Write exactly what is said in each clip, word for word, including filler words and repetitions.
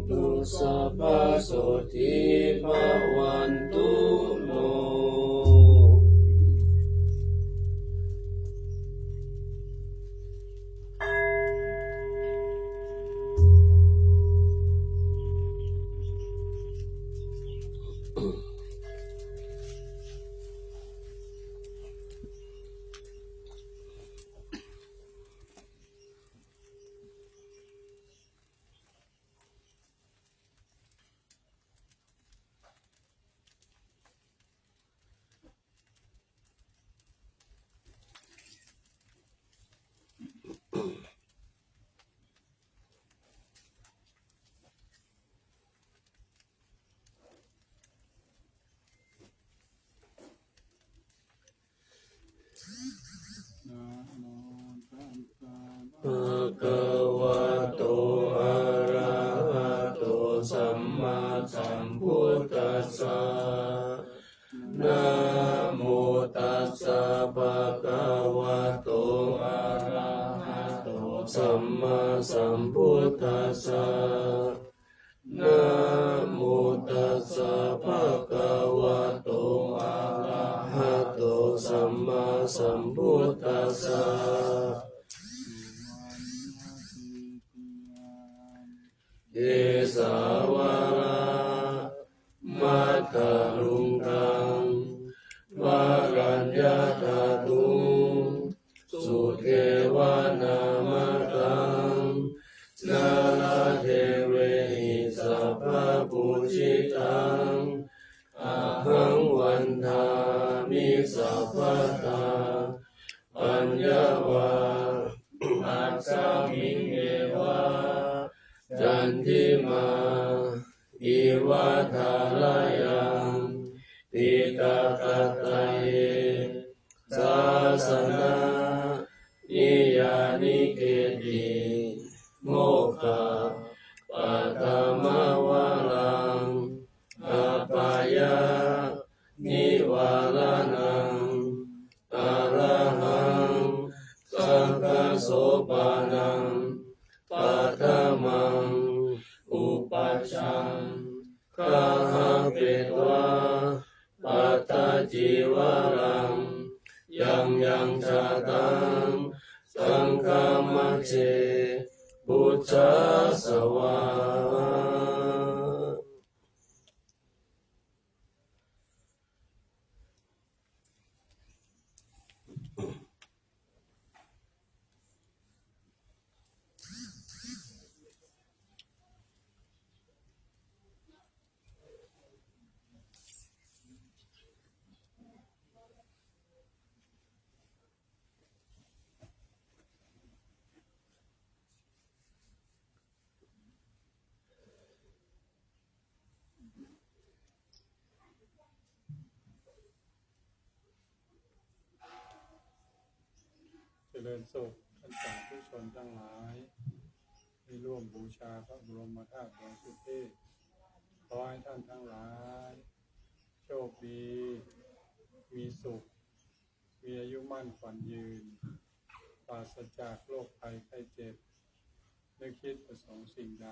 tu sabbasotthī bhavantu no. Namo tassa bhagavato arahato sammāsambuddhassa. Namo tassa bhagavato arahato sammāsambuddhassa. Namo tassa bhagavato arahato sammāsambuddhassa. Kesavāna mātā luṅgaṃ varaññā thātuṃ sudevanamātaṃ nāḷādevehi sabbapūjitaṃ ahaṃ vandāmi sabbadā. Paññā va akkhāmiṃ eva candimā iva thārayaṃ diṭṭhakāyaṃ sāsanaṃ niyyāniketti mokkhapathimavaraṃ appayānivāraṇaṃ arahaṃ saṅghasopanam paṭhamaṃ upajjhaṃ āgapetvā pattacīvaramyaṃ yaṃ jātaṃ saṅghamajjhe pūjāsva. เจริญสุขท่านสาธุชนทั้งหลายที่ร่วมบูชาพระบรมธาตุดอยสุเทพ ขอให้ท่านทั้งหลายโชคดี มีสุข มีอายุมั่นขวัญยืน ปราศจากโรคภัยไข้เจ็บ นึกคิดประสงค์สิ่งใด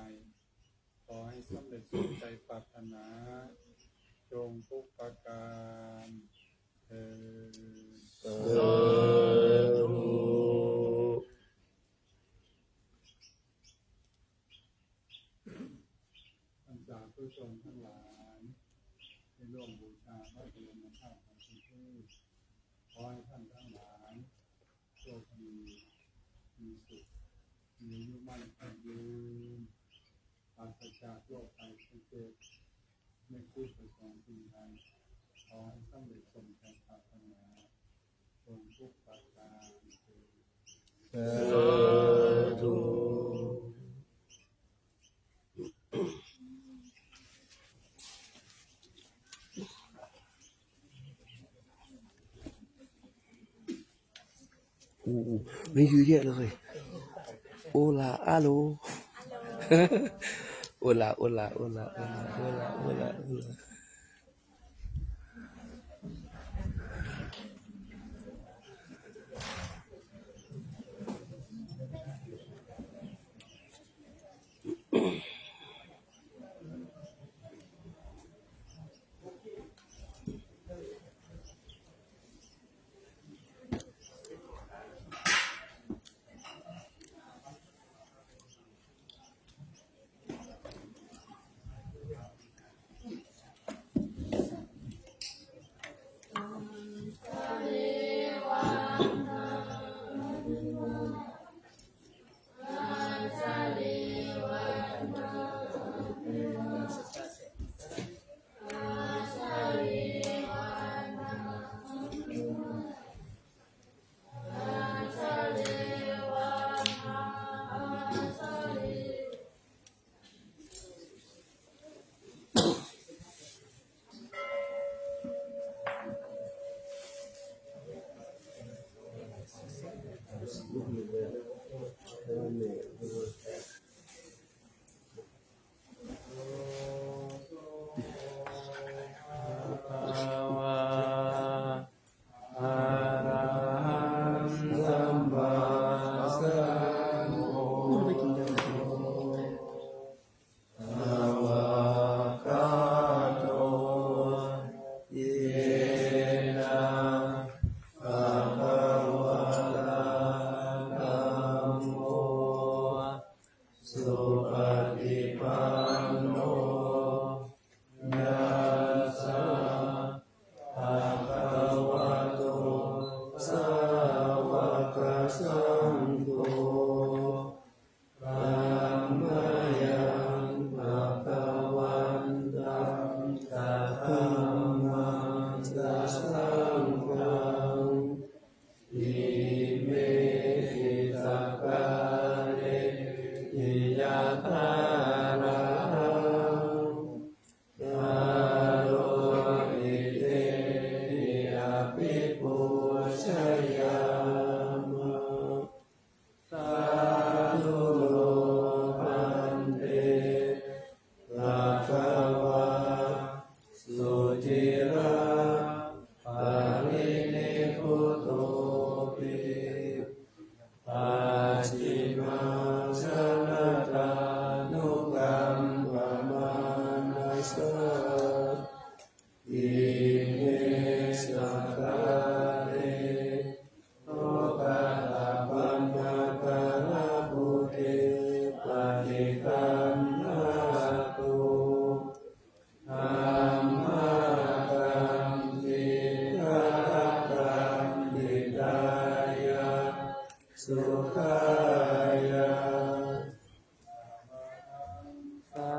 ขอให้สำเร็จสมใจปรารถนา จงทุกประการเทอญ สาธุ ท่านสาธุชนทั้งหลาย ได้ร่วมบูชาพระบรมธาตุดอยสุเทพ ขอให้ท่านทั้งหลาย โชคดี มีสุข มีอายุมั่นขวัญยืน ปราศจากโรคภัยไข้เจ็บ นึกคิดประสงค์สิ่งใด ขอให้สำเร็จสมใจปรารถนา จงทุกประการเทอญ สาธุ โอ้โห นี่เยอะแยะเลย โอลา อาโล โอลา โอลา โอลา โอลา โอลา โอลา โอลา Amen.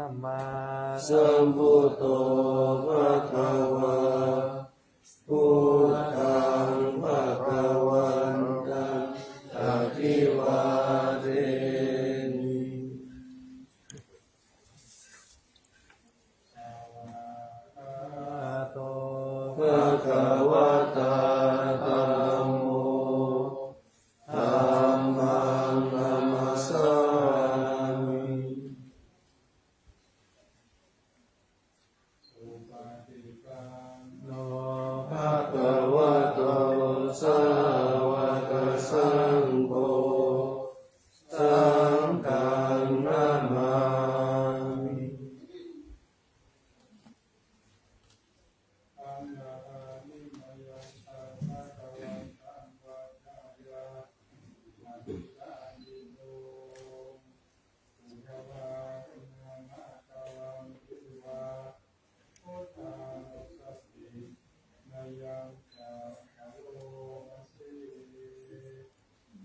sammāsambuddho bhagavā. Buddhaṃ bhagavantaṃ abhivādemi. Svākkhāto bhagavatā dhammo, dhammaṃ namassāmi. Supaṭipanno bhagavato sāvakasaṅgho, saṅghaṃ namāmi.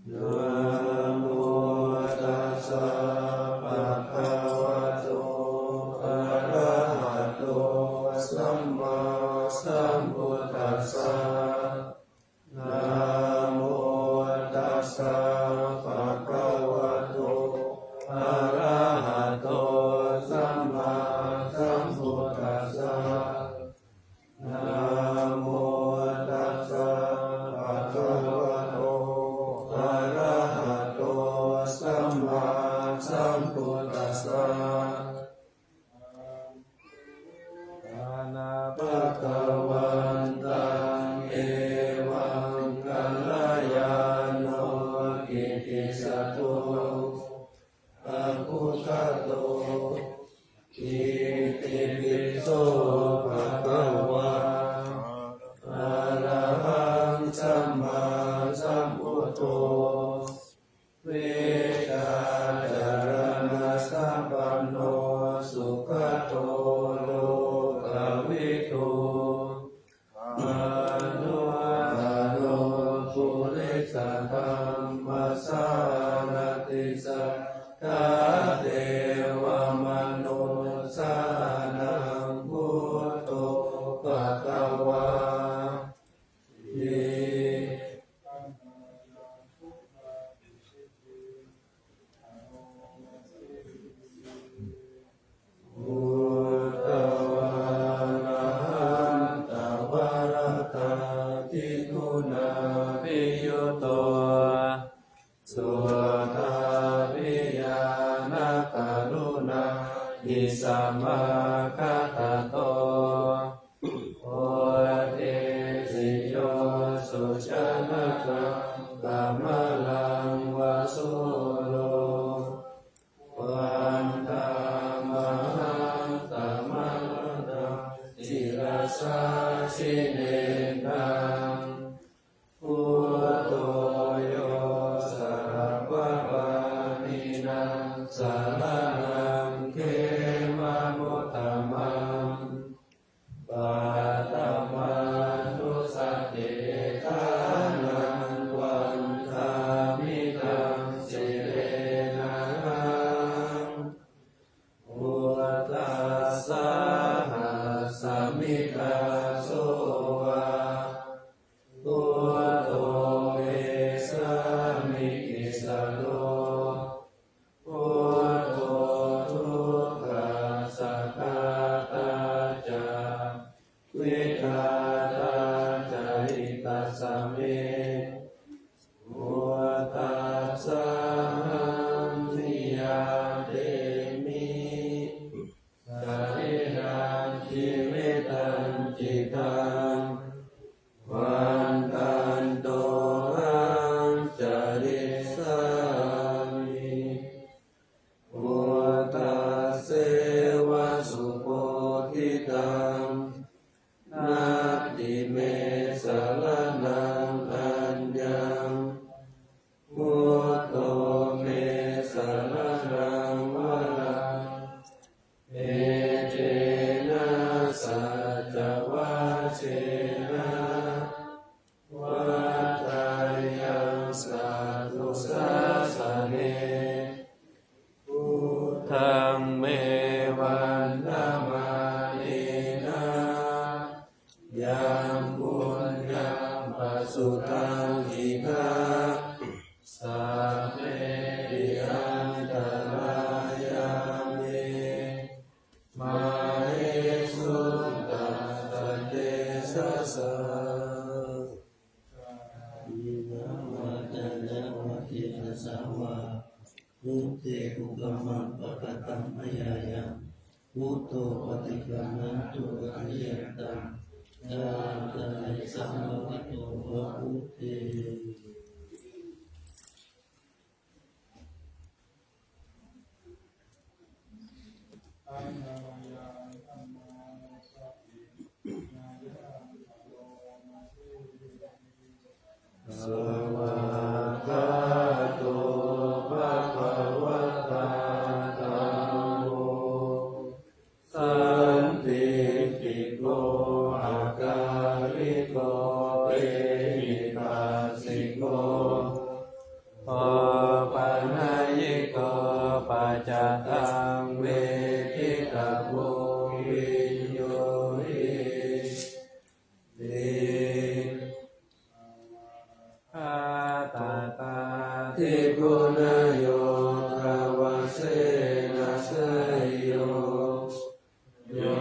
Namo tassa bhagavato arahato sammāsambuddhassa. Namo tassa bhagavato arahato sammāsambuddhassa. Namo tassa bhagavato arahato sammāsambuddhassa. Sambuddhāna bhagavantaṃ evaṃ kalyāṇo kittisaddo aggato. Itipi so bhagavā arahaṃ sammāsambuddho vijjācaraṇasampanno sugato lokavidū anuttaro purisadammasārathi satthā devamanussānaṃ buddho bhagavāti. Buddhā arahaṃ dvārattā ti guṇābhiyutto suddhābhiñāṇakaruṇā hi samāgatatto bodhesi yo sujanataṃ kamalaṃ va sūro vandāmahaṃ taṃ mahantā sirasā jinendaṃ. Buddho yo sabbapāṇīnaṃ saraṇaṃ khemamuttamaṃ. Paṭhamānussatiṭṭhānaṃ vandāmi taṃ sirenahaṃ. Buddhassāhasmi dāso va, buddho me sāmikissaro. Buddho dukkhassa ghātā ca vidhātā ca hitassa me. Buddhassāhaṃ niyyādemi sarīrañjīvitañcidaṃ. Vandantohaṃ carissāmi buddhasseva subodhitaṃ. Natthi me saraṇaṃ aññaṃ, buddho me saraṇaṃ varaṃ. Etena saccavajjena vaḍḍheyyaṃ satthu sāsane. Buddhaṃ me va Māhesuṃ tassa tejasā. Kāyena vācāya va cetasā vā, buddhe kukammaṃ pakataṃ mayā yaṃ, buddho paṭiggaṇhatu accayantaṃ, jānatā ye samāhito va buddhe. Svākkhāto bhagavatā dhammo, sandiṭṭhiko akāliko ehipassiko, opanayiko paccattaṃ veditabbo viññūhīti. Dvādasākāradighūṭayatanāsenasayo, yo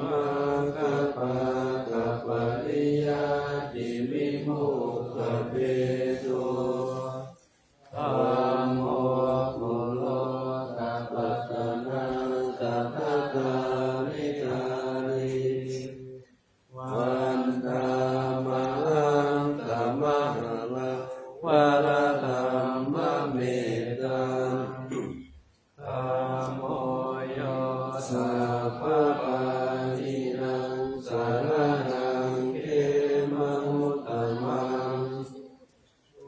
maggapākapariyattivimokkhabhedo, dhammo kulokapatanā tathagāmiṃ dāni, vandāmahaṃ tamaharaṃ paramatthamamettaṃ. Dhammo yo sabbapāṇīnaṃ saraṇaṃ khemamuttamaṃ.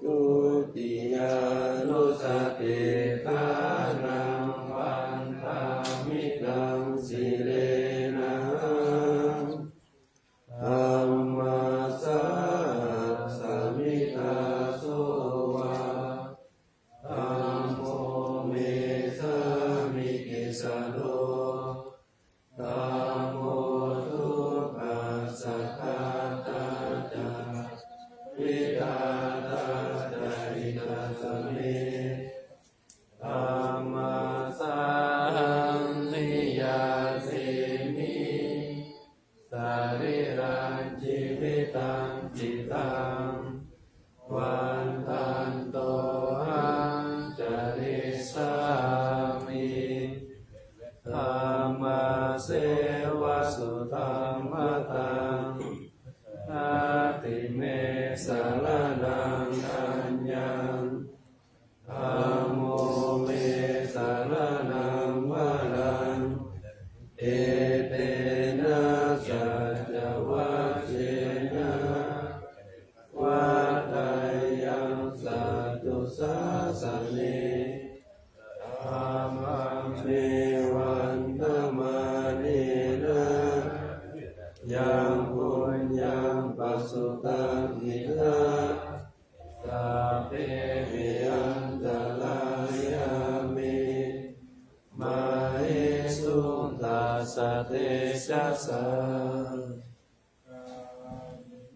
Dutiyānussatiṭṭhānaṃ vandāmitaṃ sirenahaṃ. Dhammassāsmi dāso va, dhammo me sāmikissaro. Dhammo dukkhassa ghātā ca, vidhātā ca hitassa me. Dhammassahaṃ niyyāsemi, sarīrañjīvitañcidaṃ, vandantohaṃ carissāmi, dhammasseva sudhammataṃ. Natthi me saraṇaṃ aññaṃ, dhammo me saraṇaṃ varaṃ, etena saccavajjena vaḍḍheyyaṃ satthussāsane. Sabbame vandamānena yaṃ puññaṃ pasutaṃ idha, sabbepi antarāyā me māhesuṃ tassa tejasā.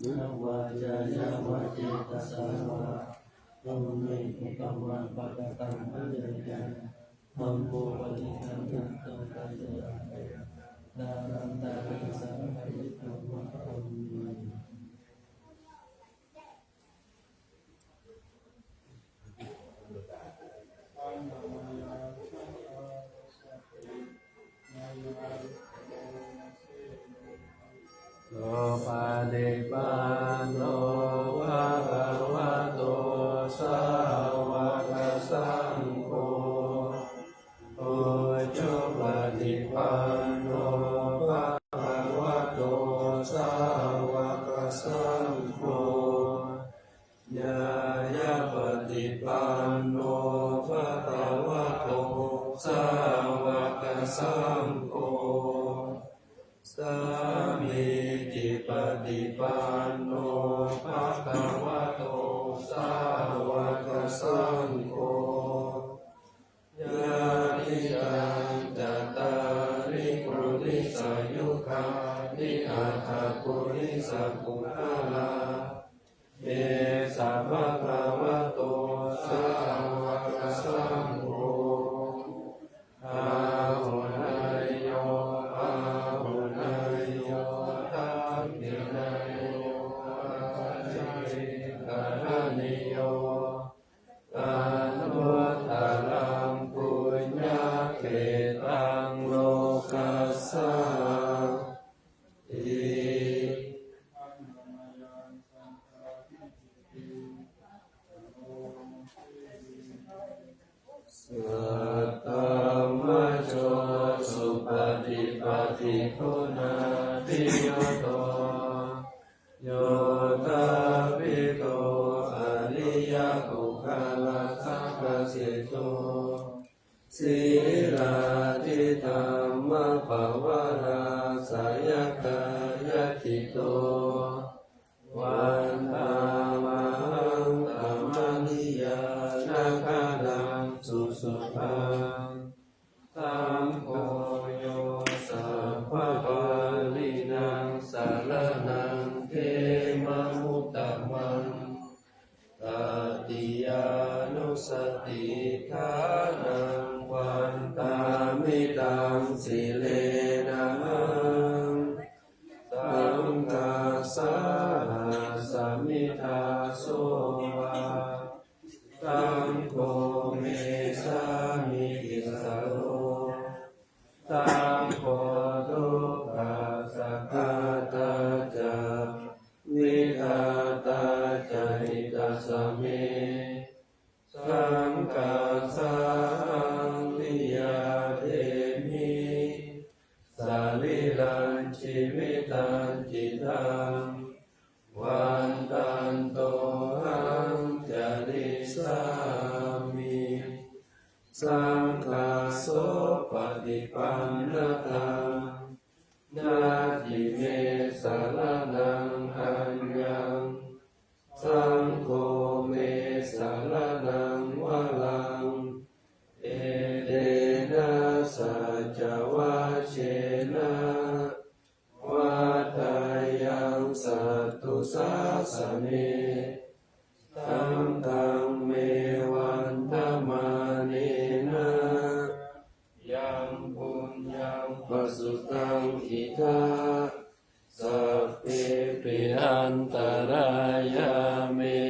Kāyena vācāya va cetasā vā, dhammo kukammaṃ pakataṃ mayā yaṃ, dhammo paṭiggaṇhatu accayantaṃ, jānatā ye samāhito va buddhe. Supaṭipanno bhagavato sāvakasaṅgho, ujupaṭipanno bhagavato sāvakasaṅgho, ñāyapaṭipanno bhagavato sāvakasaṅgho, sāmīcipaṭipanno bhagavato sāvakasaṅgho, yadidaṃ cattāri purisayugāni aṭṭha purisapuggalā, esa bhagavato sāvakasaṅgho, āhuneyyo saha. Saddhammajo supaṭipattiguṇādiyutto, yoṭṭhābbito ariyapuggalasaṅghaseṭṭho, sīlādidhammapavarāsayakāyacitto, vandāmahaṃ tamaniyānakānaṃ susuddhaṃ. Saṅgho yo sabbapāṇīnaṃ saraṇaṃ khemamuttamaṃ, tatiyānussatiṭṭhānaṃ vandāmi taṃ sirenahaṃ. Saṅghassāhasmi dāso va, saṅgho me sāmikissaro, saṅgho dukkhassa ghātā ca, vidhātā ca hitassa me. Saṅghassāhaṃ niyyādemi, sarīrañjīvitañcidaṃ, vandantohaṃ carissāmi, saṅghassopaṭipannatā, natthi me saraṇaṃ aññaṃ, saṅgho me saraṇaṃ varaṃ, etena saccavajjena, vaḍḍheyyaṃ satthu sāsane. Saṅghaṃ me vandamānena, yaṃ puññaṃ pasutaṃ idha, sabbepi antarāyā me,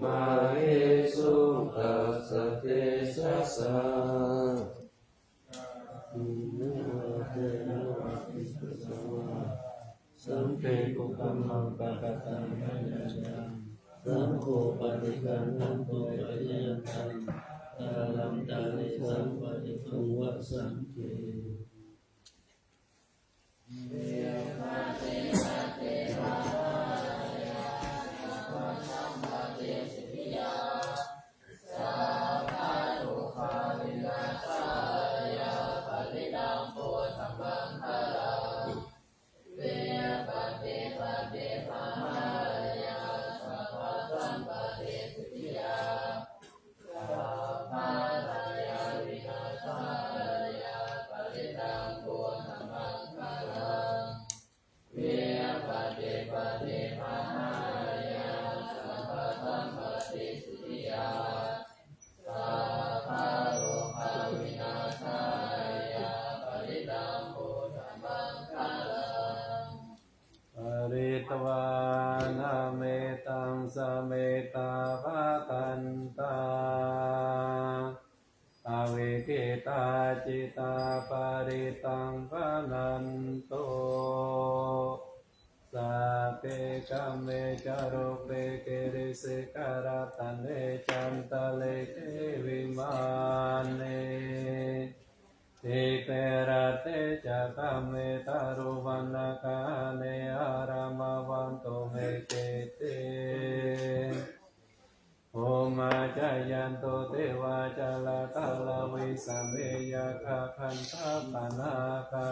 māhesuṃ tassa tejasā. Saṅghe kukammaṃ pakataṃ mayā yaṃ, saṅgho paṭiggaṇhatu accayantaṃ, kālantare saṃvarituṃ va saṅghe. Pharitvāna mettaṃ samettā bhadantā, avikkhittacittā parittaṃ bhaṇantu. Sagge kāme ca rūpe girisikharataṭe cantalikkhe vimāne, dīpe raṭṭhe ca gāme taruvanagahane āramavantu me khette, bhummā cāyantu devā jalathalavisame yakkhagandhabbanāgā,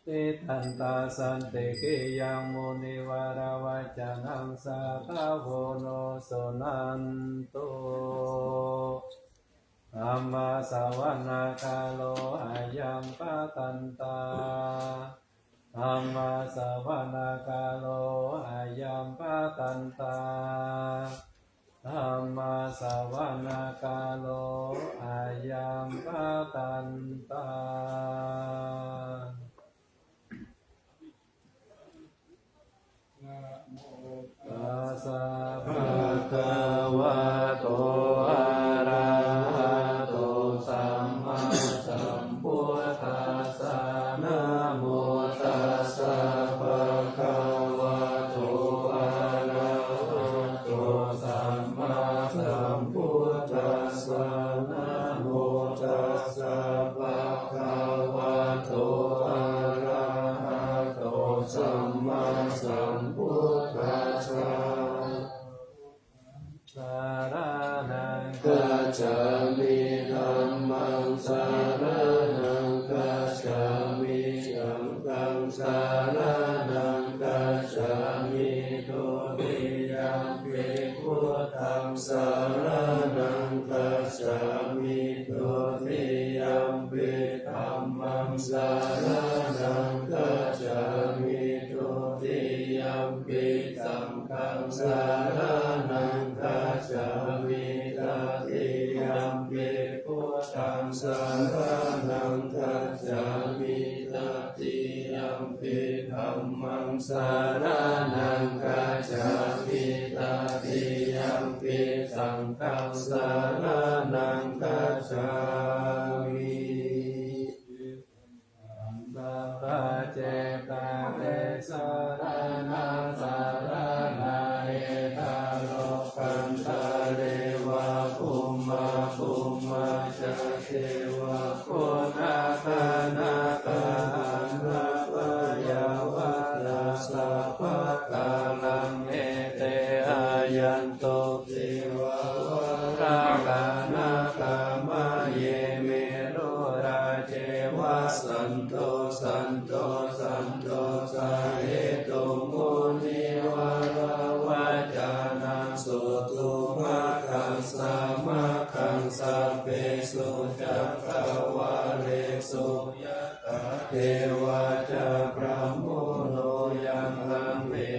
tiṭṭhantā santike yaṃ munivaravacanaṃ sādhavo no suṇantu. Dhammassavanakālo ayam bhadantā. Dhammassavanakālo ayam bhadantā. Dhammassavanakālo ayam bhadantā. Tassa bhagavato arahato sammāsambuddhassa. Dhammaṃ saraṇaṃ gacchāmi. Dutiyampi saṅghaṃ saraṇaṃ gacchāmi. Tatiyampi buddhaṃ saraṇaṃ gacchāmi. Tatiyampi dhammaṃ saraṇaṃ gacchāmi. Tatiyampi saṅghaṃ saraṇaṃ gacchāmi. Sabbā cetāni saraṇā saraṇā. Ittha lokantare va bhummā bhummā ca devā, koṇāgaṇā gaṇapāya va sabbakālaṃ ete āyantu devā varakkhaṇā. Tamaye merurāje vasanto santo santosahetuṃ munivaravacanaṃ suṇātha sādhakaṃ. Sabbesu cakkavāḷesu yathā devā ca brahmuno, yaṃ amhe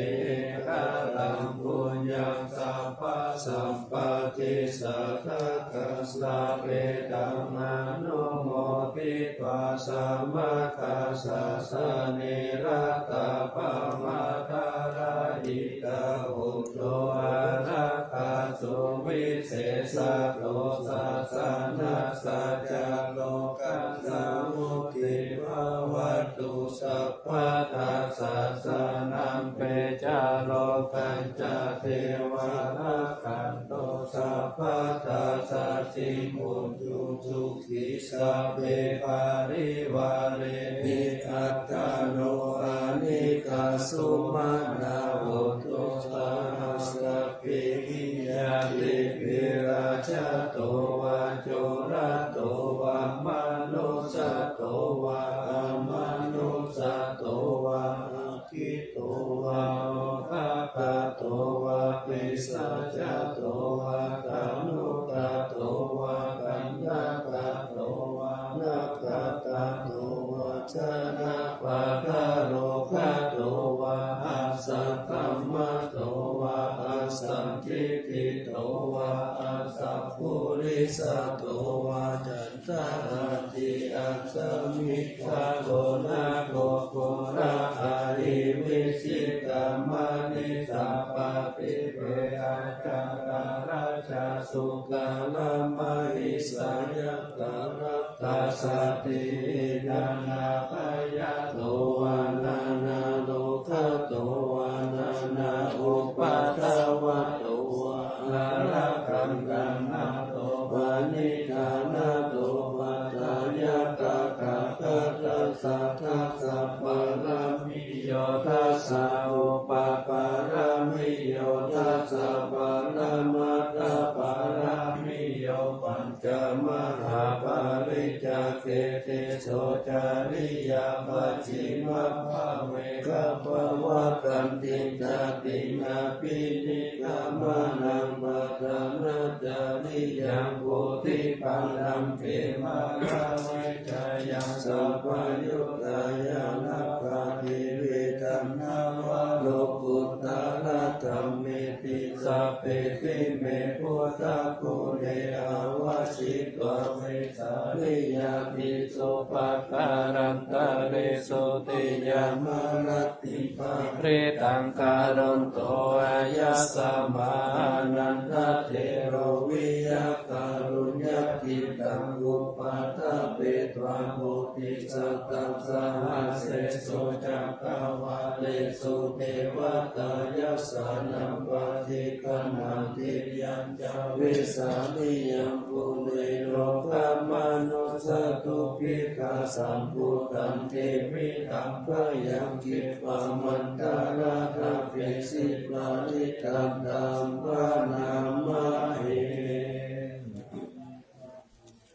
etaraṃ puññaṃ sabbasampattisiddhikaṃ, sabbe taṃ anumoditvā samaggā sāsane ratā pamādarahitā hontu. Ārakkhā suvisesato sāsanassa ca lokassa vuḍḍhī bhavatu sabbadā. Sāsanampe ca lokañca devā rakkhantu sabbadā. Sachiṃ hontu sukhī sabbe parivārehi attano anīghā sumanā hontu saha sabbehi ñātibhi. Rājato vā corato vā manussato vā amanussato vā aggito vā okāgato vā pisācato vā khāṇukato vā kaṇṭakato vā nakkhattato vā janapadarogato vā asaddhammato vā asandiṭṭhito vā asappurisato vā ca ṭhānarattiassamiṃ. Gaho na gokuḷa ahi vicchikamaṇisappaṭive, acandaṃ rājā sukaramahiṃsa, yathāraddhassa tiṇṇannābhayato vā nānārogato vā nānāupaddavato vā ārakkhaṃ gaṇhatha to paṇidhānato paṭṭhāya. Tathāgatassa dasa pāramiyo, dasa upapāramiyo, dasa paramatthapāramiyo, pañca mahāpariccāge tisso cariyā pacchimabbhave gabbhāvakkantiṃ jātiṃ abhini kkhamanaṃ padhānacariyaṃ bodhipallaṅke māravijayaṃ sabbayuttā yānappaṭivedhaṃ navalokuttaradhammeti sabbepime buddhaguṇe āvajjitvā vesāliyā tīsu pākārantaresu tiyāmarattiṃ parittaṃ karonto āyasmā ānandatthero viya kāruññacittaṃ upaṭṭhapetvā bodhisattvaṃ sahasesu cakkavāḷesu devatā yassāṇaṃ paṭiggaṇhanti yañca vesāliyaṃ pure rogāmanussadubbhikkhasambhūtantividhaṃ bhayaṃ khippamantaradhāpesi parittaṃ taṃ bhaṇāmahe.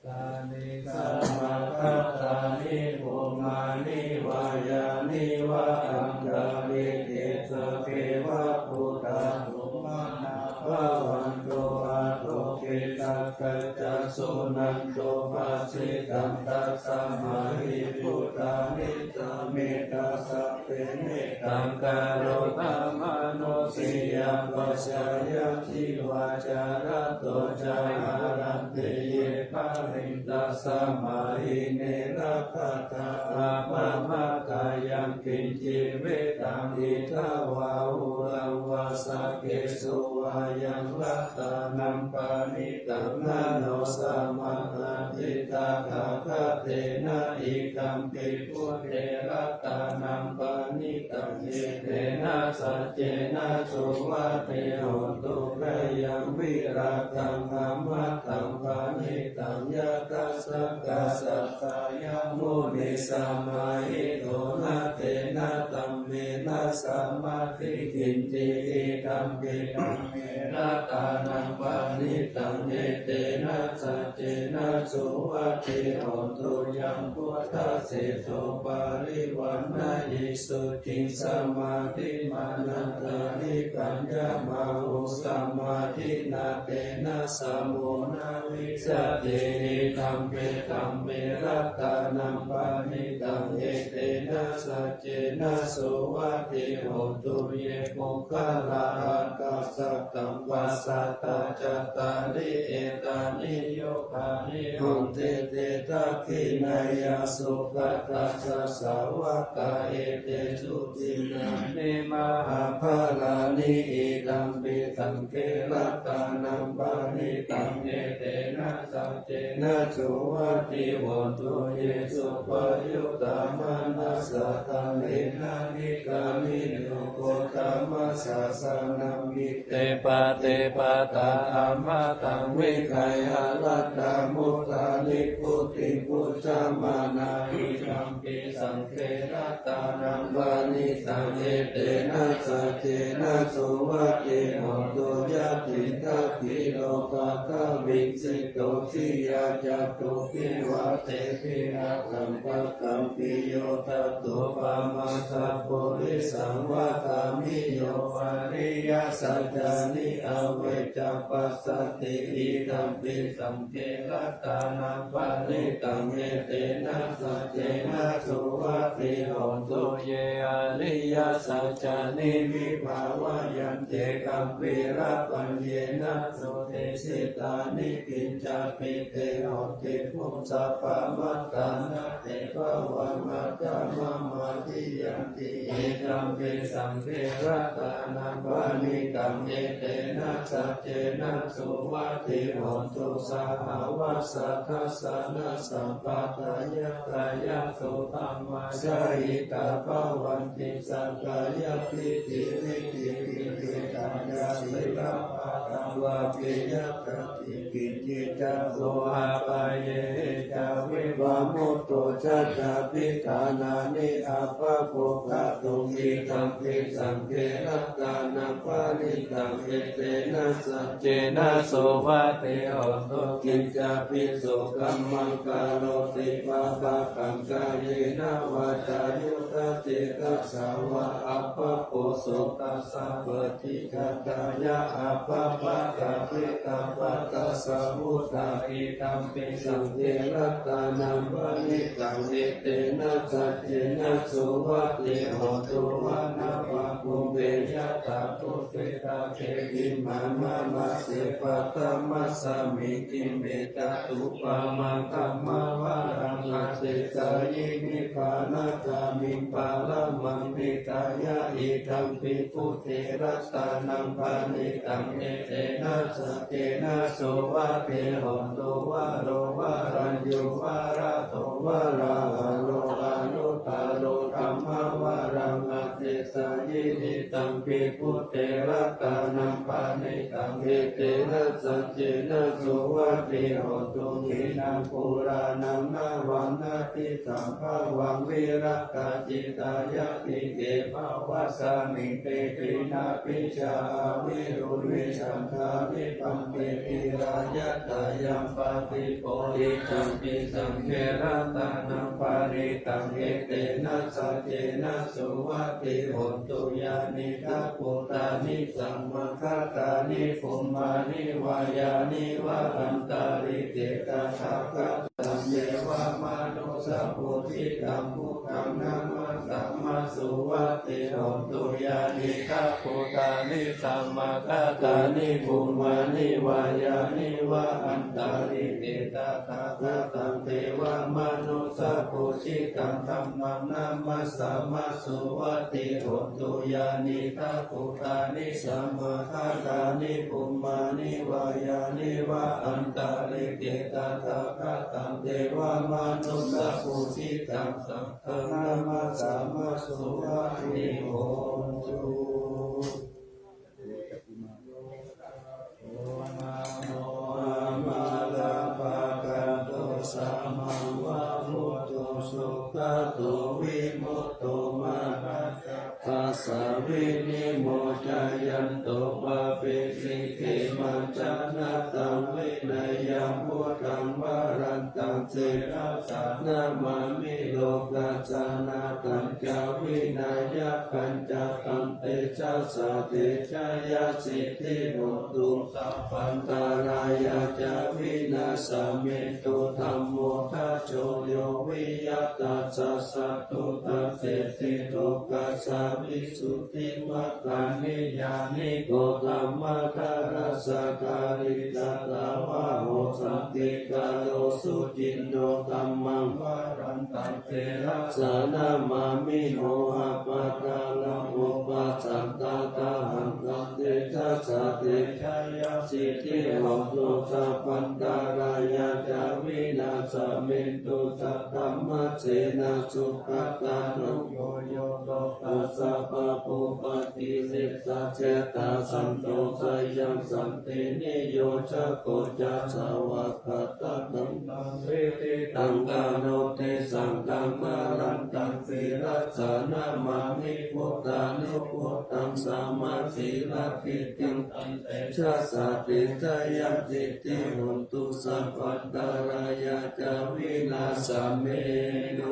Yāni samāgatāni bhummāni vā yāni va antalikkhe sabbeva bhūtā sumanā bhavantu athopi sakkacca suṇantu bhāsitaṃ. Tasmā hi Bhūtāni ca me tassa te mettaṃ karotha mānusiyā pajāya, jīvā carato ca haranti ye baliṃ, tasmā hi ne rakkhatha appamattā. Yaṅkiñci vittaṃ idha vā huraṃ vā, saggesu vā yaṃ ratanaṃ paṇītaṃ, na no samaṃ atthi tathāgatena, idampi buddhe ratanaṃ paṇītaṃ, etena saccena suvatthi hotu. Khayaṃ virāgaṃ amataṃ paṇītaṃ, yadajjhagā sakyamunī samāhito, na tena dhammena samatthi kiñci, idampi dhamme ratanaṃ paṇītaṃ, etena saccena suvatthi hotu. Yaṃ buddhaseṭṭho parivaṇṇayī suciṃ, samādhimānantarikaññamāhu, samādhinā tena samo na vijjati, idampi dhamme ratanaṃ paṇītaṃ, etena saccena suvatthi hotu. Ye puggalā aṭṭha sataṃ pasatthā, cattāri etāni yugāni honti, te dakkhiṇeyyā sugatassa sāvakā, etesu dinnāni mahapphalāni, idampi saṅghe ratanaṃ paṇītaṃ, etena saccena suvatthi hotu. Ye suppayuttā manasā daḷhena, nikkāmino gotamasāsanamhi, te pattipattā amataṃ vigayha, laddhā mudhā nibbutiṃ bhuñjamānā, idampi saṅghe ratanaṃ paṇītaṃ, etena saccena suvatthi hotu. Yathindakhīlo paṭhaviṃ sito siyā, catubbhi vātebhi asampakampiyo, tathūpamā sappurisaṃ vadāmi, yo ariyasaccāni avecca passati, idampi saṅghe ratanaṃ paṇītaṃ, etena saccena suvatthi hotu. Ye ariyasaccāni vibhāvayanti gambhīrapaññena, sudesitāni kiñcāpi te honti bhusappamattā, na te bhavaṃ aṭṭhamamādiyanti, idampi saṅghe ratanaṃ paṇītaṃ, etena saccena suvatthi hotu. Sahāvassa dassanasampadāya, kāyato dhammā jahitā bhavanti, sakkāyadiṭṭhi likkhiṃ picchitā ca sīlabbataṃ vāpi, yadatthi kiñci ca so appayihi ca vippamutto, cha cābhiṭhānāni appabhogatuṃ, idampi saṅghe ratanaṃ paṇītaṃ, etena saccena suvatthi hotu. Kiñcāpi so kammaṃ karoti pāpakaṃ kāyena vācāyuda cetasā vā, appabojjhitabbaṃ paṭiggaṇhāya appamādā, piṭṭhapadassa mudhā, idampi saṅghe ratanaṃ paṇītaṃ, etena saccena suvatthi hotu. Vana vā pubbe yathā phussitagge, gimhānamāse paṭhamasmiṃ, gimhe tathūpamaṃ dhammavaraṃ atisayi, nibbānagāmiṃ paramaṃ vidhāya, idampi buddhe ratanaṃ paṇītaṃ, etena saccena suvatthi hotu. Varo varaññū varado varāharo, anuttaro dhammavaraṃ atisayi, idampi buddhe ratanaṃ paṇītaṃ, etena saccena suvatthi hotu. Khīṇaṃ purāṇaṃ navaṃ natthidāṃ bhavaṃ, virattacittāyatike bhavasmiṃ, te khīṇabījā avirūḷhichandā, nibbanti dhīrā yathāyampadīpo, idampi saṅghe ratanaṃ paṇītaṃ, etena saccena suvatthi hotu. Yānīdha bhūtāni samāgatāni, bhummāni vā yāni va antalikkhe, tathāgataṃ devamanussapūjitaṃ buddhaṃ namassāma suvatthi hotu. Yānīdha bhūtāni samāgatāni bhummāni vā yāni va antalikkhe tathāgataṃ devamanussapūjitaṃ dhammaṃ namassāma suvatthi hotu. Yānīdha bhūtāni samāgatāni bhummāni vā yāni va antalikkhe tathāgataṃ devamanussapūjitaṃ saṅghaṃ namassāma suvatthi hotu. Namo mārabhaddhato sammāsambuddho sugato vimutto mārassa pāsā vinimocayanto pāpesi khemaṃ janataṃ vineyyaṃ buddhaṃ varantaṃ sirasā namāmi. Lokassa nāthañca vināyakañca tantejasā te jayasiddhi hotu. Sabbantarāyā ca vināsamentu dhammo dhajo yo viya tassa satthu dasesi lokassa visuddhimaggo niyyāniko dhammadharassa kāli sattāvaho santikaro suciṇṇo dhammaṃ varantaṃ sirasā namāmi. Mohappadālaṃ upasantātahaṃ tantejasā te jayasiddhi hotu. Sabbantarāyā ca vināsamentu saddhammasenā sugatānugo yo lokassa pāpūpakilesajetā santo sayaṃ santiniyojako ca svākkhātaṃ viditaṃ karoti saṅghaṃ varantaṃ sirasā namāmi. Buddhānubuddhaṃ samasīladiṭṭhiṃ tantejasā te jayasiddhi hotu. Sabbantarāyā ca vināsamentu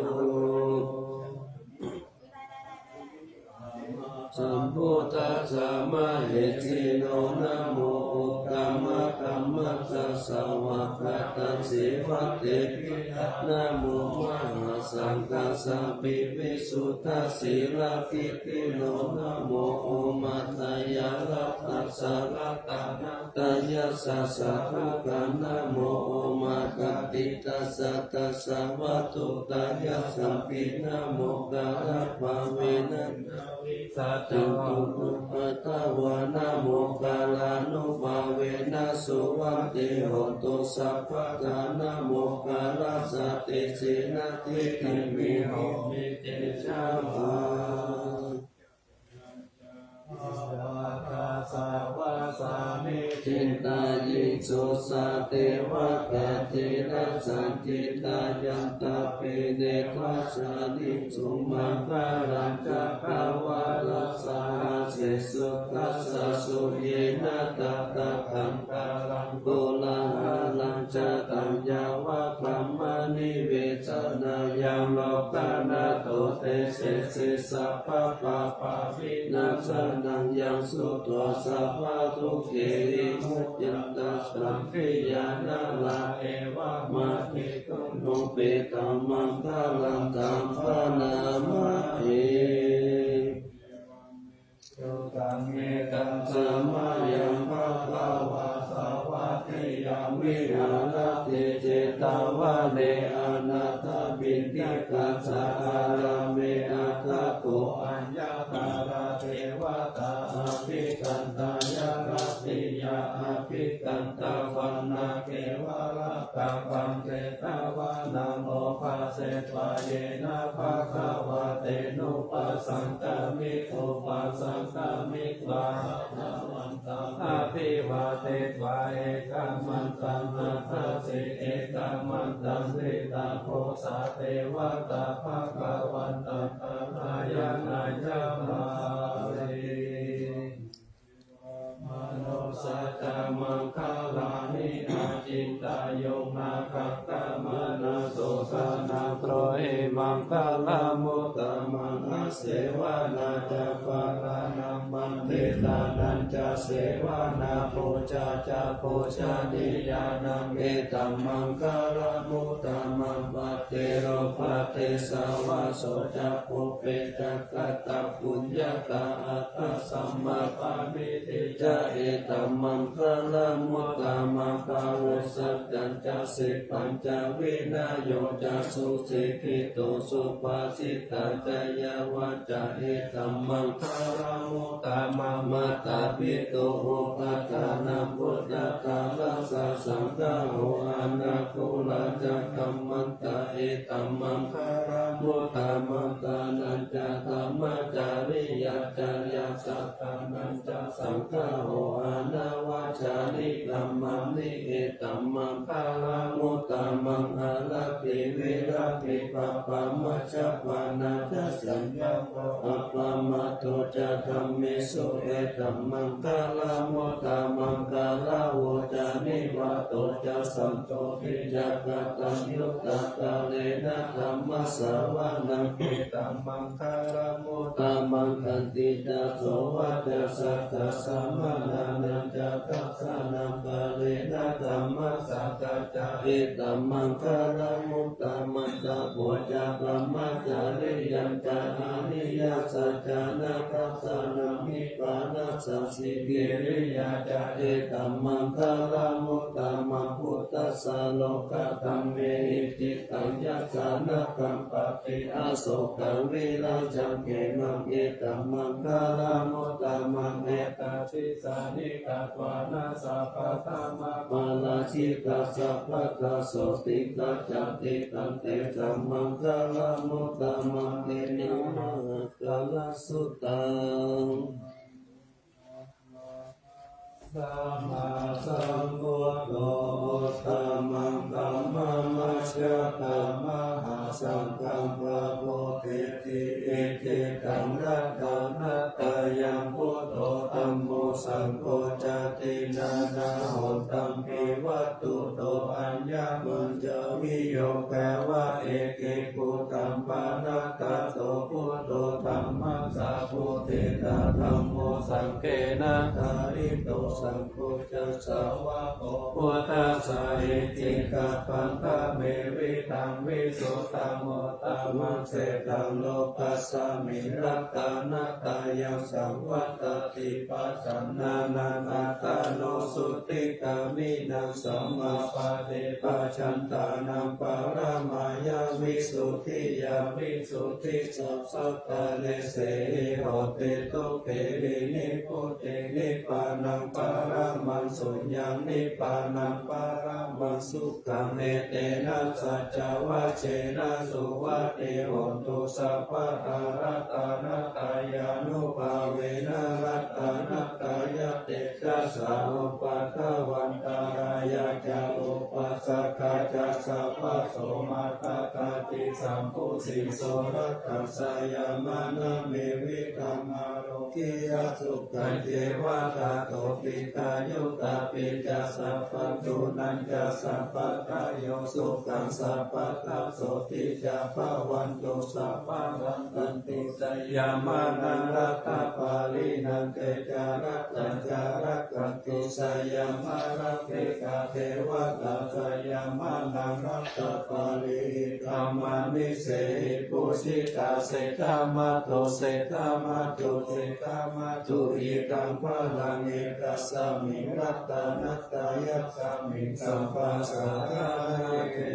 sambuddhassa mahesino namo uttamadhammassa svākkhātaṃ sevādepiyaṃ namo mahāsaṅghassāpi visuddhasīladiṭṭhino namo omātyāraddhassa ratana ttayassa sādhukaṃ namo omakātītassa tassa vatthuttayassapi namokārappabhāvena ca vijjā ca guṇūpaddavā namokārānubhāvena suvatthi hotu sabbadā. Namokārassa tejena vidhimhi homi tejavā. Sabbadasāvasāni cittayiṃsu sadevakāyirajjhaṃ cittayantapinedvajjāni sumaṅgalañcakavādaṃ sahassesu dassāsu ye tattha taṅkaraṃ koḷahalañca taṃ yāva brahmanivesanāya lokanato desesi sabbapāpavināsanaṃ yaṃ sutvā sabbadukkhē vimuccantaṃ saṅkhiyaṃ nārā evamādiguṇūpetamaṅgalaṃ taṃ bhaṇāma he. Sutaṃ. Ekaṃ samayaṃ bhagavā sāvatthiyaṃ viharati jetavane anāthapiṇḍikassa ārāme. Atha kho aññākāra devatā abhikkantā yakkhattiya abhikkantavaṇṇā kevalakappaṃ jetavanaṃ obhāsetvā yena bhagavā tenupasaṅkami. Upasaṅkamitvā bhagavantaṃ abhivādetvā ekamantaṃ aṭṭhāsi. Ekamantaṃ ṭhitā kho sā devatā bhagavantaṃ ārāyanāya āsi. Manussā ca maṅgalāni acintayuṃ ākaṅkhamānā sotthānaṃ brūhi maṅgalamuttamaṃ. sevanā ca bālānaṃ paṇḍitānañca sevanā, pūjā ca pūjanīyānaṃ etammaṅgalamuttamaṃ. Paṭirūpadesavāso ca pubbe ca katapuññatā attasammāpaṇidhi ca etammaṅgalamuttamaṃ. Bāhussaccañca sippañca vinayo ca susikkhito subhāsitā ca yā vā ca etammaṅgalamuttamaṃ. Mātāpituupaṭṭhānaṃ puttadārassa saṅgaho anākulā ca kammantā etammaṅgalamuttamaṃ. Dānañca dhammacariyā ca yā sattānañca saṅgaho anavajjāni kammāni etammaṅgalamuttamaṃ. Āratī viratī pāpā majjapānā ca saññamo appamādo ca dhammesu etammaṅgalamuttamaṃ. Gāravo ca nivāto ca santuṭṭhī ca kataññutā kālena dhammassavanaṃ etammaṅgalamuttamaṃ. Khantī ca sovacassatā samaṇānañca dassanaṃ kālena dhammasākacchā etammaṅgalamuttamaṃ. Tapo ca brahmacariyañca ariyasaccāna dassanaṃ nibbānasacchikiriyā ca etammaṅgalamuttamaṃ. Phuṭṭhassa lokadhammehi cittaṃ yassa na kampati asokaṃ virajaṃ khemaṃ etammaṅgalamuttamaṃ. Etādisāni katvāna sabbatthamaparājitā sabbattha sotthiṃ gacchanti tantesaṃ maṅgalamuttamanti. Mahākārasuttaṃ. Sammāsambuddho uttamaṃ dhammam majjhattaṃ mahāsaṅghaṃ pavattiti. Icchitaṃ ratanattayaṃ buddho dhammo saṅgho ca tiṇṇannahottampi vatthuto aññamaññaviyogā va ekibhūtaṃ pahitato buddho dhammassāvudetā dhammo saṅghena dārito saṅgho ca sāvako buddhassa icchitapaññame viraṃ visuddhaṃ uttamaṃ sreṭṭhaṃ lokasmiṃ ratanattayaṃ saṃvattati pajānānaṃ attāno suttikāmīnaṃ sammāpaṭiphajantānaṃ paramāya visuddhiyā visuddhi sabbakālesehi hoti. Dukkhī vinibbuti nibbānaṃ paramaṃ suyaṃ nibbānaṃ paramaṃ sukhaṃ etena saccavajjena suvatthi hotu sabbadā. Ratanattayānubhāvena ratanattayate jasā upaddavaṃ antarāyā ca upaddavā ca sabbaso maggāgāti sambhūti. Soḷasasahassā yāmā name viraṃ āro giyā sukhañceva ṭhātu dīghāyukāpi ca sabbaguṇañca sabbattayo sukhaṃ sabbadā sotthī ca bhavantu sabbadā. Rakkhanti seyyaṃ maṇaṃ rattabbalīnaṃ te ca rakkhañca rakkhanti seyyaṃ balaṃ. Ekā devatā seyyaṃ maṇaṃ rattabbalī iddhāma nisehi pūjitā seṭṭhā mātā seṭṭhā mā- tā seṭṭhā mātā iddhābalaṃ ekasmiṃ ratanattayasmiṃ sabbadasārathi.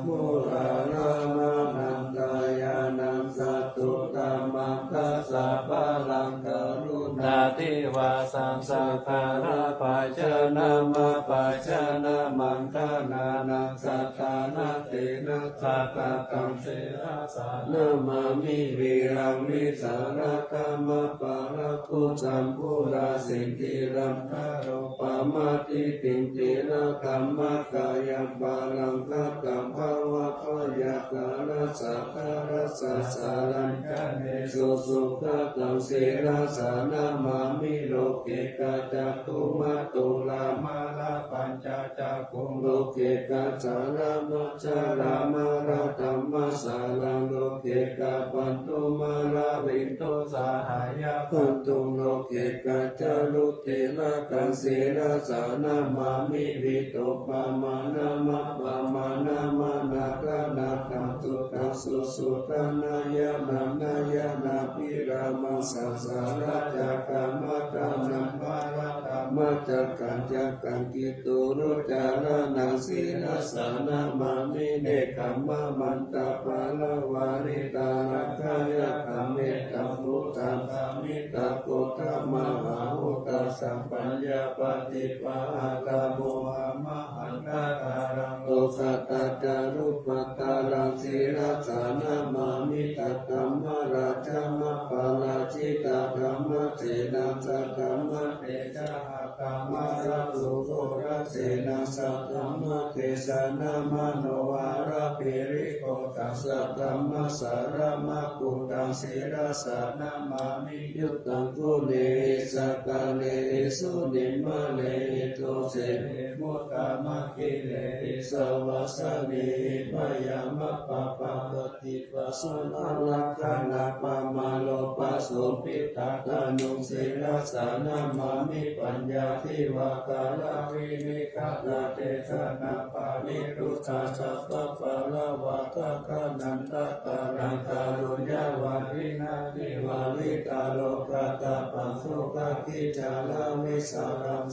Mūlā dhammanantayānaṃ satudhammaṃ dasabalaṃ karuṇā- divā saṃsakkhārapajānamapajānamaṅgalānaṃ saddānatena sattataṃ sirasā namāmi viraṃ vītarāgaṃ apālaputtaṃ purāsītiram narūpamatthidiṭṭhirakamakkhayaṃ balaṃ khaggam bhavabhayākālasaṅgarasāsaraṃ caññe susukhātaṃ sirasā namāmi. Loke ca cakkhumatā tūlā mālā pañca cakkhuṃ loke ca sāramajjhā mārakamajjhamā saraṃ loke kappantū māraviṃ sahāya bhātuṃ loke kācālu tilakaṃ sirasā namāmi. Vītarūpamānamappamāṇamanāganataṃ suddhaṃ susuddhaṃ nāyanaṃ nāyanabhirāmaṃ sahassaṃ rājakaṃ mahānāgaṃ mārakaṃ majjhaṅgaṃ cakkaṃ kittūruccharaṇaṃ sirasā namāmi. Nekkhammamantapaṇṇaraṃ vītarāgaṃ yāgā mettābhūtaṃ samita gotamayhā uttariṃ sampāya paṭipahātaṃ mohamahaṅkaṃ taraṃ lokadhātuṃ ca rūpattaraṃ sirasā namāmi. Taṃ dhammarājānaṃ aparājitaparamāsenaṃ saddhammattejā akamaraṃ sūrasenaṃ saddhammattejena manoharagiriṃ koṇḍañño saddhammassaraṇaṃ buddhaṃ sirasā namāmi. Uttamaguṇehi sakkārehi munimaṇehi tuṅghehi muktamakkhilehi savasānehi mayhaṃ appaṭivijjānappaṭibāsūnaṃ lakkhaṇappaṃ māro pasampajjitattanuṃ sirasā namāmi. Paññāpadivākāravinikkhattadesanā paripuṇṇā sabbapāṇavādakā nānākāraṃ kāruññavāsinā dīvāriṃsānubhāsitā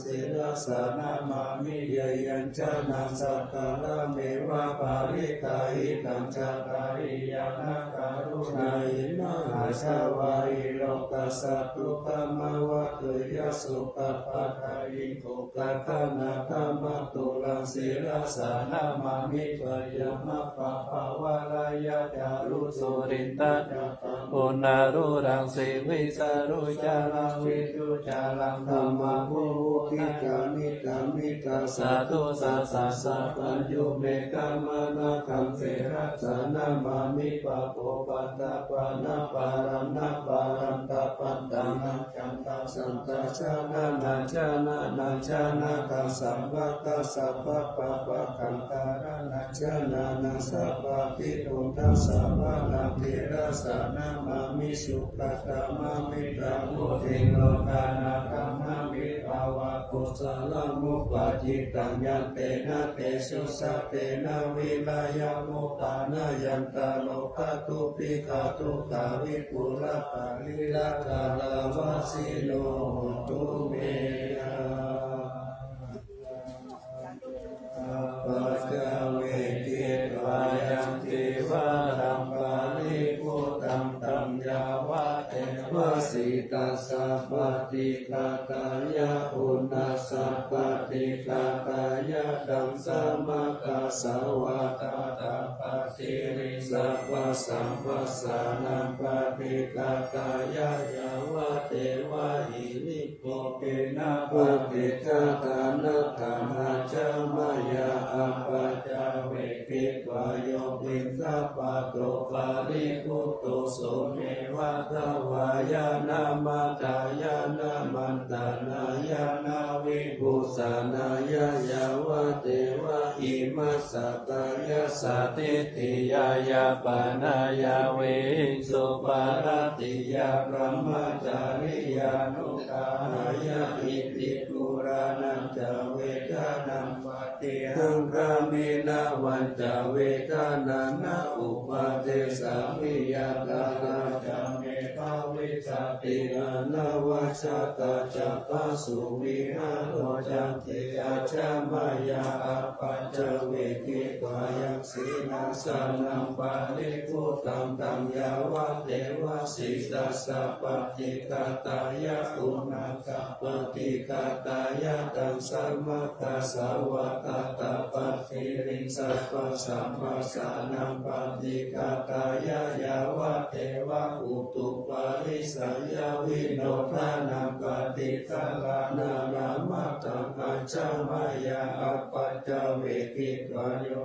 sirasā namāmi. Yaṃ yaṃ jānaṃ sakkārameva paṭiggahettaṃ caññākaruṇāhi mahāsāvahī lokassa dukkhamāva tuyya sukhapadaṃ iti ukkhaṇaṭṭhamaturaṃ sirasā namāmi. Byāmappabhāvaṃ rājā ca rū sulingkaṃ ca puggalūraṃ sivīsaruccharaṃ visuccharaṃ brahmabhū vuṭṭhikā middhāmittā satthu saha sabbaññū meghamaṇḍakaṃ sirasā namāmi. Pāpūpaṭipaṭitānaṃ pāṇānaṃ pāṇātipatānaṃ santasaṅkhānañca nānañāṇakaṃ sabbapabbakhaṃ ṭhānaṃ ca nānaṃ sabbabhidhuṃ taṃ sabbadhaṃ sirasā namāmi. Sukkhaṃ kammametaṃ vuḍḍhiṃ lokadhammapi pāpagū saṃsaraṃ upajjittaṃ yantena tejasā tena vīriyamuppanāya antarokātuṃ pīghātuṃ kāpilavatthu vipulaparittaṃ nānābhāsino hotu me. Apaccavekkhitvā yaṃ cīvaraṃ paribhuttaṃ taṃ yāvadeva sītassa paṭighātāya uṇhassa paṭighātāya taṃ samaggāsvātātapasiriṃ sabbasamphassānaṃ paṭighātāya yāvadeva hirikopinapaṭicchādanatthaṃ ajja mayā apaccavekkhitvā yo piṇḍapāto paribhutto so neva davāya na madāya na maṇḍanāya na vibhūsanāya yāvadeva imassa kāyassa ṭhitiyā yāpanāya vihiṃsuparatiyā brahmacariyānuggahāya iti purāṇañca vedanaṃ paṭihaṅkhāmi navañca vedanaṃ na uppādessāmi yathāladdhaṃ me bhavissati anavajjatā ca phāsuvihāro cāti. Ajja mayā apaccavekkhitvā yaṃ sītassa sānaṃ paribhuttaṃ taṃ yāvadeva sītassa paṭighātāya uṇhassa paṭighātāya taṃ samaggāsvātātapasiriṃ sabbasamphassānaṃ paṭighātāya yāvadeva utuparissayavinodanaṃ paṭisallānārāmatthaṃ ajja mayā apaccavekkhitvā yo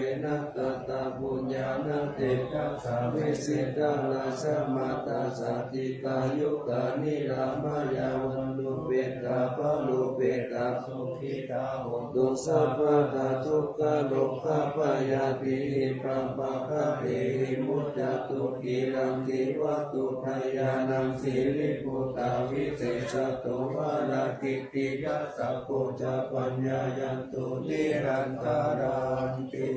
nānābhāvena katapuññāna tejasā vijitā rājamātā sādhikā yukā nirāmā yāva nirupekkhā parūpetā sukhitā hontu sabbadā. Dukkharogabhayā tihi pāpaggahehi muccantu khīlaṃ. Khīvatthudayānaṃ siribhūtavishesato varakittiyā sakko ca paññāyantu nirantaranti.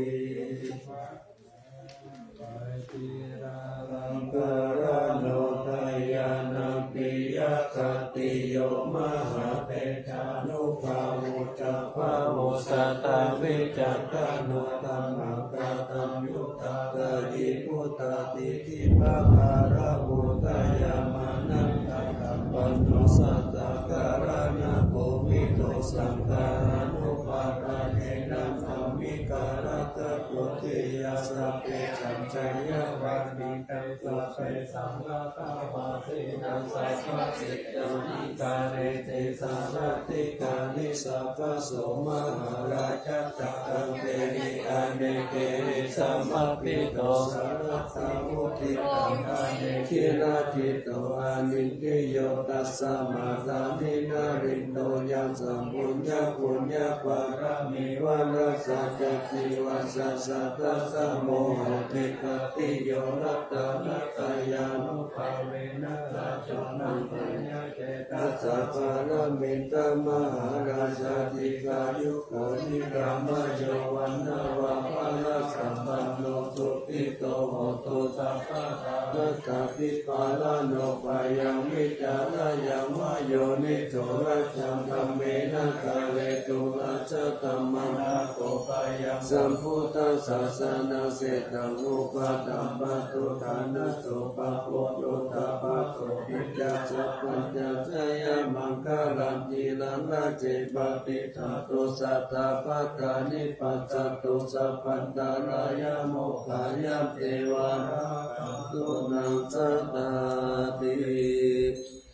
Sīlalaṅkarānubhayānaṃ piyakhattiyo mahātejānubhāvo ca bāvo sattavicakkhaṇo dhammakkhandhamyuttakāyī buddhādidhipavāravo dayamānantayaṃ panno sattakallaṇakovido saṅghānubhāvena sammīkarakattoti. Yaṃ sabbe saṅkhāyā panittā sabbesaṃ atthāvasena sabbasiddhāni kareti sārathikāni sabbaso mahārājā ca amhehi anekehi samāhito sarathā vuṭiṭṭhānāni kilabito anindriyo tasmā sā niṇṇarindo yaṃ saṃ puññapuññapāramī vaṇṇasā ca jīvasā ca saddā samoho vigattiyo ratanattayānubhāvena rājānaṃ puññakkhettassa pāramita mahārājā dīghāyuko nirāmāyo vaṇṇavanto balāsampanno sukhito hotu sabbadā. Atthābhipālano bhayaṃ vītarāyaṃ vāyo niddhūrajaṃ dhammena dhāretu ajjattamantako bhayaṃ sambuddhassa sanaṃ setaṃ upaṭṭhaṃ pāturahaṃ na supabhūto tapaso piyañca pacchā jayamaṅgalaṃ. Ciraṃ rājī paṭidha tu sadā pattāni pajjantu sabbantarāyā mokkhayanti vārā satthunaṃ sadāti.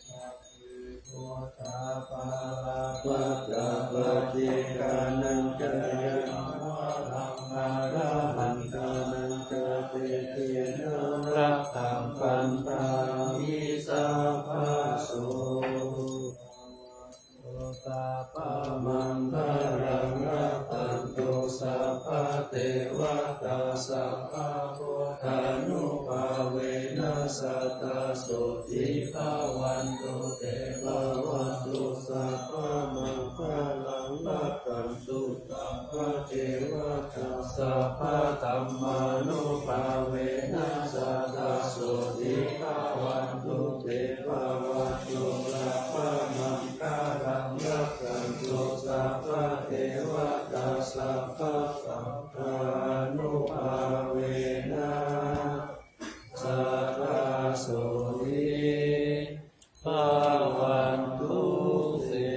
Sabbe buddhā balappattā paccekānañca yaṃ balaṃ devatā, sabbabuddhānubhāvena sadā sotthī bhavantu te. Bhavatu sabbamaṅgalaṃ, rakkhantu sabbadevatā, sabbadhammānubhāvena sadā sotthī bhavantu te. Bhavatu sabbamaṅgalaṃ, rakkhantu sabbadevatā, sabbasaṅghānubhāvena sadā sotthī bhavantu te.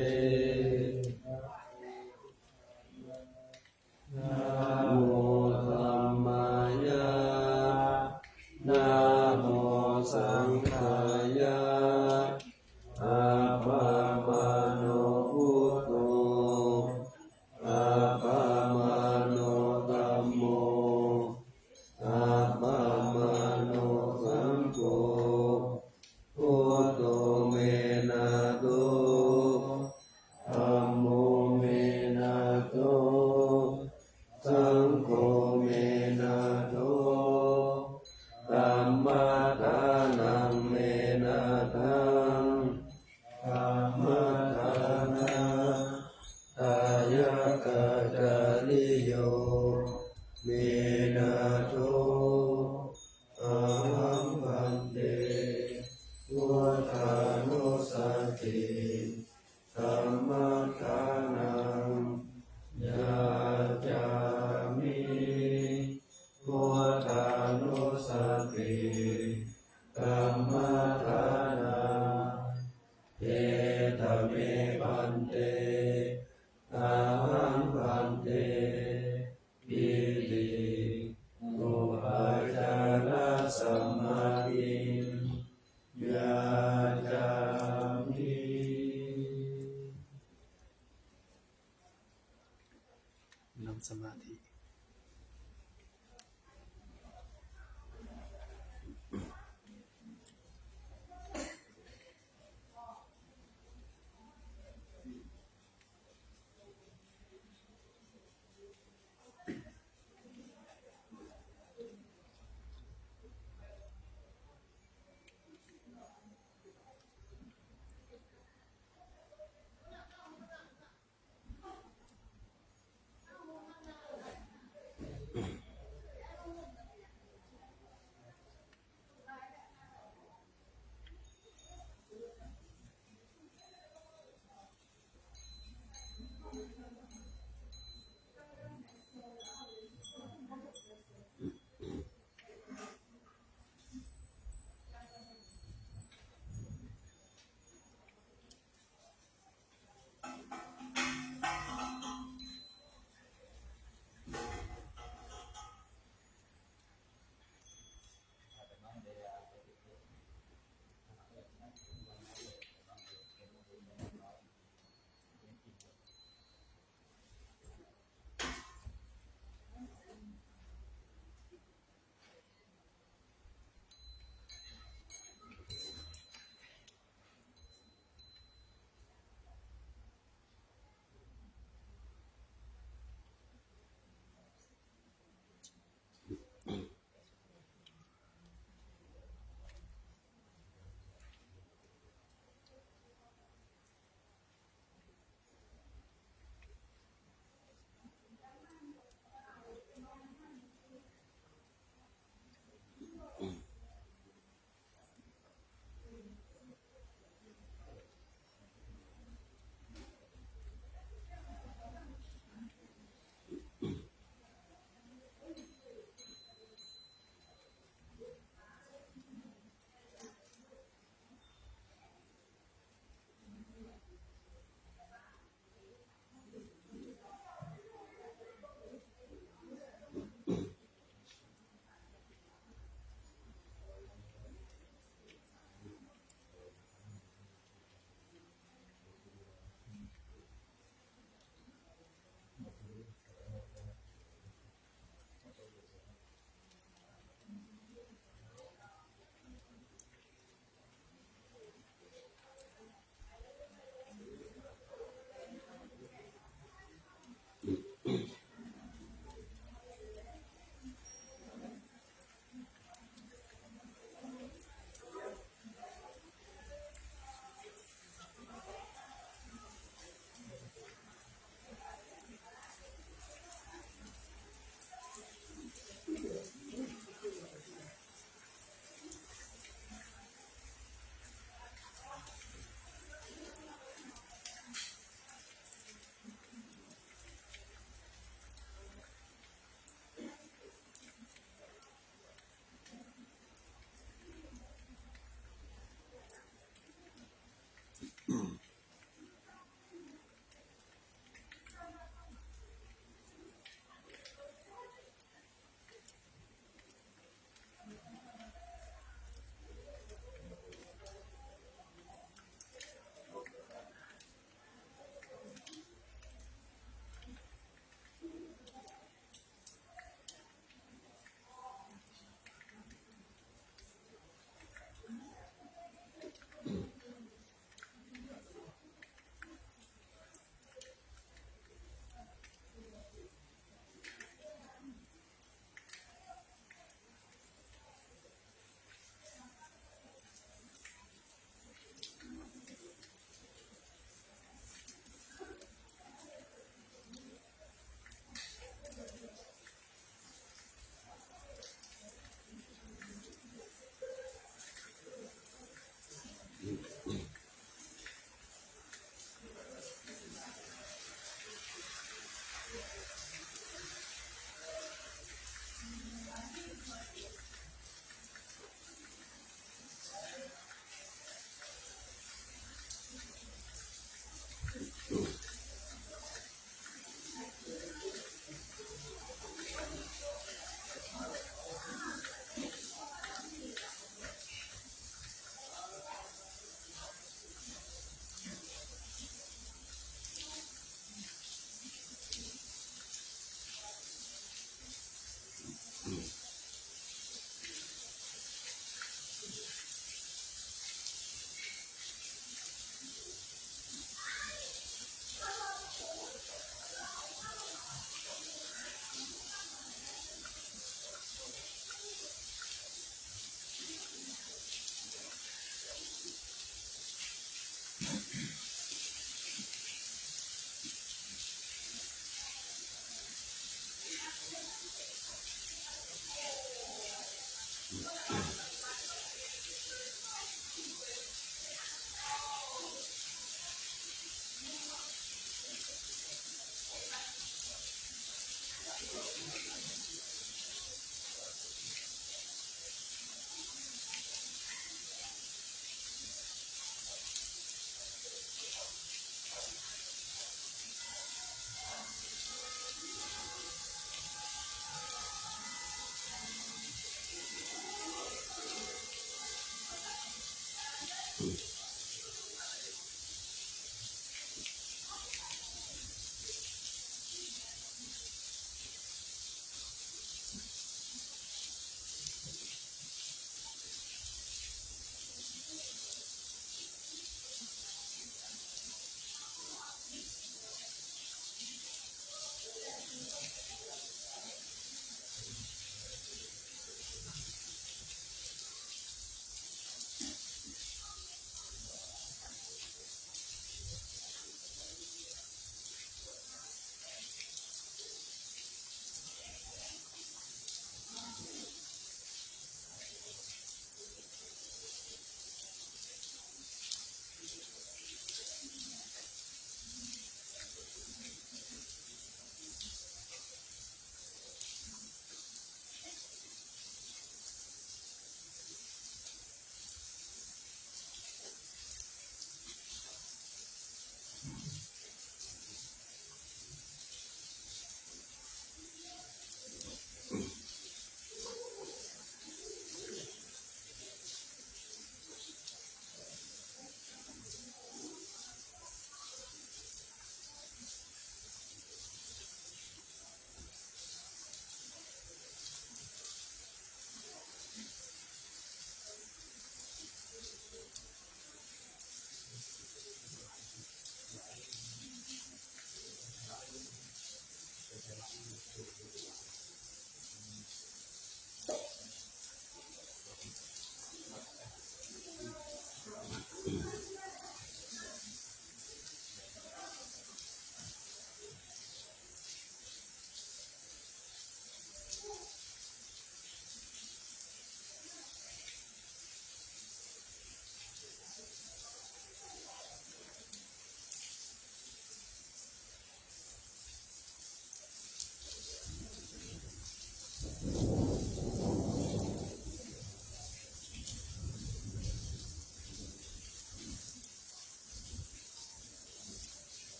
Namo dhammāya, namo saṅghāya. Appamāṇo buddho, appamāṇo dhammo, appamāṇo saṅgho. Buddho me nātho, dhammo me nātho, saṅgho me nātho. Dhammadhānaṃ me nāthaṃ, dhammadhāna dāyakācariyo me nātho. Ahaṃ bhante buddhānussati dhammadhānaṃ yācāmi. Buddhānussati dhammadhānaṃ. Etha me bhante, ahaṃ bhante, iti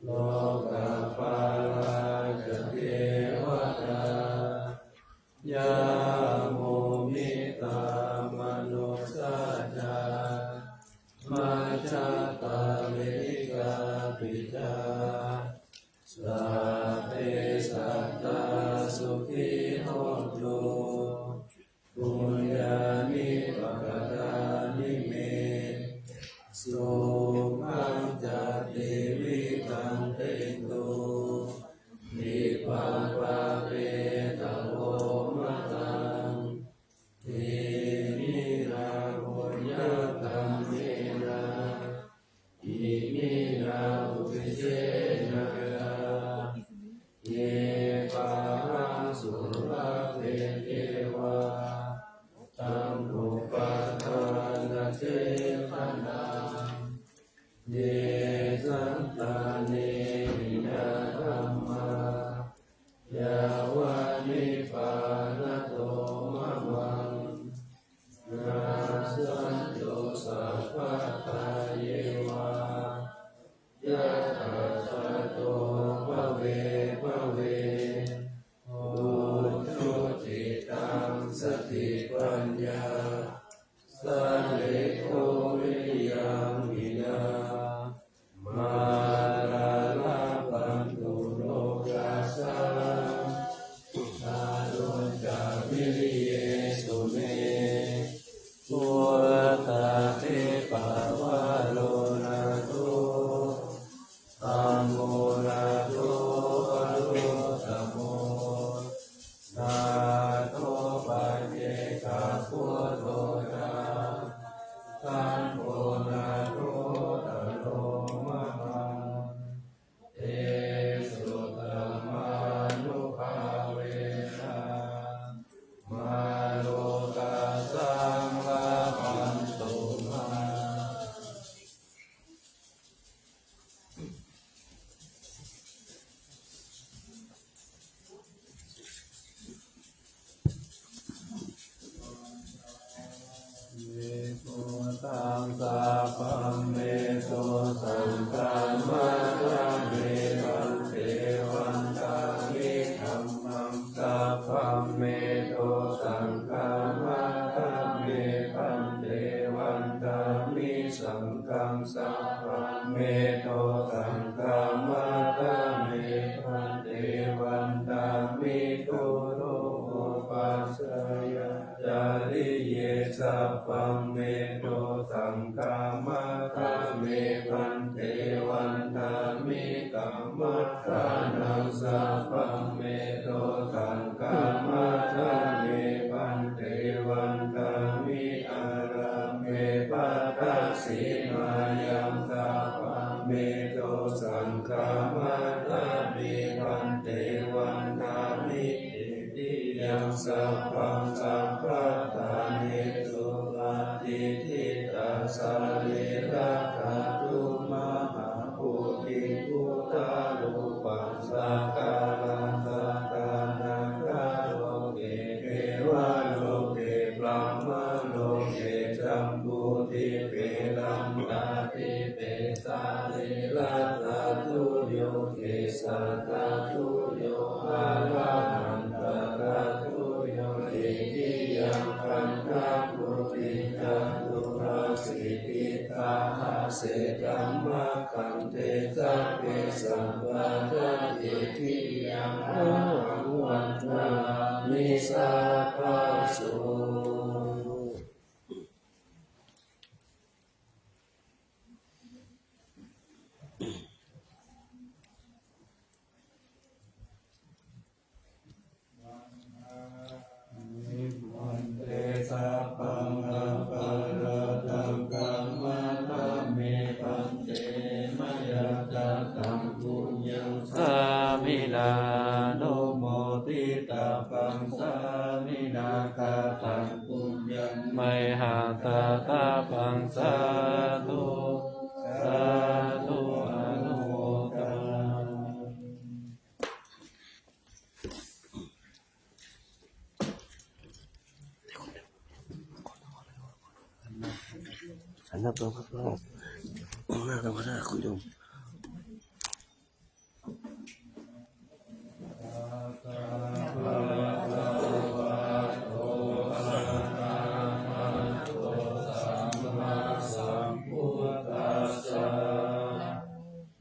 lokapālā ca devatā, yamo mittā manussā ca, majjhattā verikāpi ca, sabbe sattā sukhī hontu, puññāni pakatāni me, sukhañca tividhaṃ dentu, khippaṃ pāpetha vomataṃ. Iminā puññakammena, iminā uddisena ca, ye pāpaṃ sulabhe ceva, taṃ upādānachedanaṃ. Ye santāne hinā dhammā, yāva nibbānato mamaṃ, nassantu sabbadā yeva, yattha jāto bhave bhave, ujucittaṃ satipaññā, sallekho viriyamhinā, mārā labhantu nokāsaṃ, kātuñca viriyesu me, vuttā khippaṃ varo nātho, dhammo nātho varuttamo, nātho paccekabuddho ca, saṅgho nāthottaro mamaṃ. Tesottamānubhāvena, mārokāsaṃ labhantu mā. Buddhaṃ sabbaṃ me dosaṃ khamatha me bhante, vandāmi dhammaṃ sabbaṃ me dosaṃ khamatha me bhante, vandāmi saṅghaṃ sabbaṃ me dosaṃ khamatha me bhante, vandāmi guru upajjhāyācariye sabbaṃ me dosaṃ khamatha me bhante, vandāmi kammaṭṭhānaṃ sabbaṃ me dosaṃ khamatha me bhante, vandāmi ārāme bhaddasīlāyaṃ sabbaṃ me dosaṃ khamatha me bhante, vandāmi titiyaṃ sabbaṃ sabbaṭṭhānesu patiṭṭhitā sarīradhātu mahābodhiṃ buddharūpaṃ sakalaṃ sadā nāgaloke devaloke brahmaloke jambudīpe lankaḍīpe sarīradhātuyo kesādhātuyo arahandhādhātuyo titiyaṃ gandhaguṇiṃ caturāsītisahassi dhammaggaṃ te sabbe sabbā tatiyaṃ ahaṃ vandāmi sabbaso. Bhante sabbaṃ aparādhaṃ khamatha me bhante, mayā kataṃ puññaṃ sāminā anumoditabbaṃ, sāminā kataṃ puññaṃ mayhaṃ dātabbaṃ, sādhu sādhu anumodāmi. อันนั้นตัวก็ มากครับหัวหน้าคุณโยม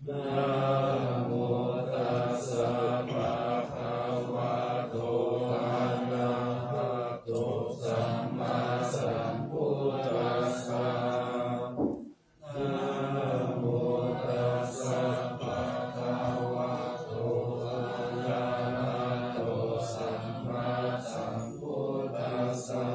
Namo tassa bhagavato arahato sammāsambuddhassa. Namo tassa bhagavato arahato sammāsambuddhassa.